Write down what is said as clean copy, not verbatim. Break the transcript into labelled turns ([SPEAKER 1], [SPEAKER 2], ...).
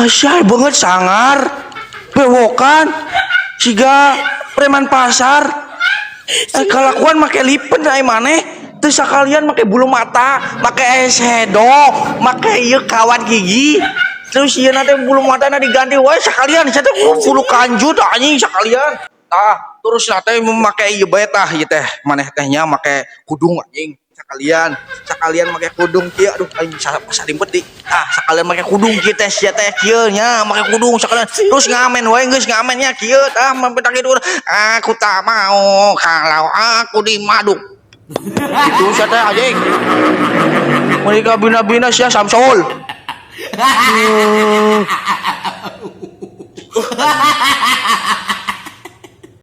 [SPEAKER 1] Asyai banget sangar. Bewokan. Siga preman pasar. Kalakuan make lipen ai maneh. Teu sakalian make bulu mata, make eyeshadow, make ieu kawat gigi. Terus ieu teh bulu matana diganti wae sakalian sia teh bulu kanjut anjing sakalian. Tah, terus na teh make ieu bae tah ieu teh maneh teh nya make kudung anjing sakalian, sakalian make kudung kieu, aduh, aing salimpet di. Ah, sakalian make kudung kieu teh sia teh kieu nya, make kudung sakalian, terus ngamen wae, geus ngamennya kieu tah, mampir kitu, "Aku tak mau kalau aku dimadu," itu sia teh anjing. Mereka bina-bina sia Samsul.